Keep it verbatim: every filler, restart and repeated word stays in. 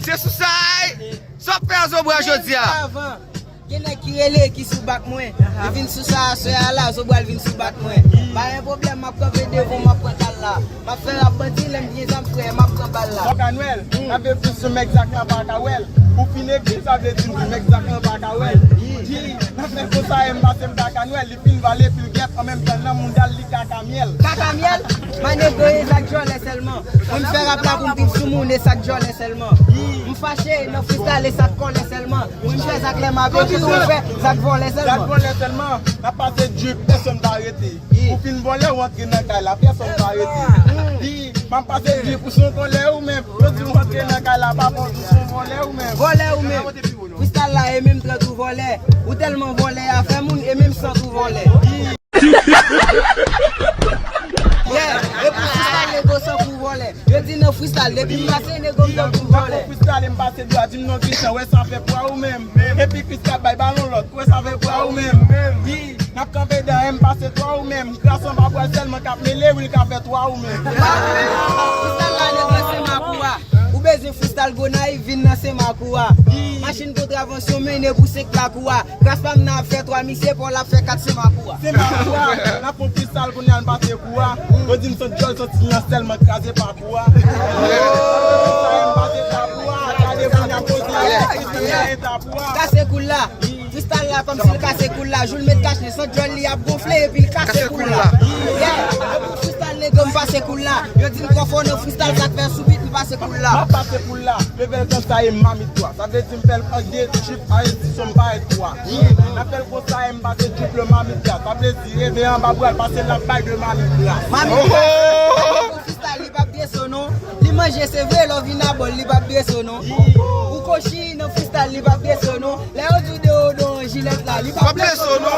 Se sou sa, sa w ap fè a Zobra jodi a? Avan, gen nèg ki rele, ki sou bak mwen. Li vin sou sa aswè a la, Zobra l vin sou bak mwen. Pa gen pwoblèm, m ap kanpe devan w, m ap pran kal la. M ap fè rap bandi, lè m gen zam frè, m ap pran bal la. Papa Nwèl, n ap viv sou mèg zak lan pa ka wè l. Ou fin ekri, sa vle di m di mèg zak lan pa ka wè l. Di, n ap fè konsa, e m pase m Papa Nwèl, li fin vale pil gèp, an menm tan nan mouda l li kaka myèl. Kaka myèl? My nigga, e zak djòlè sèlman. Mwen m fè rap la pou m viv sou moun, e zak djòlè sèlman. M fache nan freestyle, e zak kòlè sèlman. Mwen m fè zak lè m avè w, kote w fè zak vòlè sèlman. Zak vòlè sèlman. N ap pase drip, pèsonn pa rete. Ou fin vòlè, ou antre nan kay la, pèsonn pa rete. Di, m ap pase drip, ou se yon vòlè ou menm. Yo di ou antre nan kay la, pa fòs, ou se yon vòlè ou menm. Vòlè ou menm. Freestyle la, e menm trant ou vòlè. Ou tèlman vòlè, afè moun, e menm sant ou vòlè. Yeah, e pou freestyle, nego sant ou vòlè. Yo di nan freestyle, depi m pase, nego m sant ou vòlè. Freestyle, m pase dwa, di m non Christian, wè sa fè pwa ou menm. Epi Christian bay balon lòt, wè sa fè pwa ou menm. Di, n ap kanpe dèyè m pase twa ou menm. Krasan pa bwè sèlman k ap mele, wi, l ka fè twa ou menm. Freestyle la, nèg nan Senmak ou a. Ou bezwen freestyle Gonayiv, vin nan Senmak ou a. Machin kontravansyon mennen pou senk lakou a. Kras pa m nan ap fè twa, misye pa w l ap fè kat Senmak ou a. Senmak ou a, n ap fè freestyle kounye a n pase kou a. Yo di m sot djòl, sot silans sèlman kraze pakou a. Sa m pase pakou a, gade moun ap poze, freestyle la e tapou a. Kase koul la. Freestyle la kòmsi l kase koul la. Jou l met kach li, san djòl li ap gonfle epi l kase koul la. Yeah, e pou freestyle nèg yo m pase koul la. Yo di m twò fò nan freestyle, sa k fè sou beat m pase koul la. M ap pase koul la. Level konsa e mamit twa. Sa vle di m fè l an de chif a edi sou m pa et twa. N ap fè l konsa e m pase triple mamit twa. Sa vle di reve anba bra l pase l ap bay de mamit twa. Mamit twa. Freestyle li p ap dese w non. Li manje se vre, lè w vin abò l, li p ap dese w non. Ou kochi nan freestyle, li p ap dese w non. Lè yo di w deodoran jilèt la, li p ap blese w non.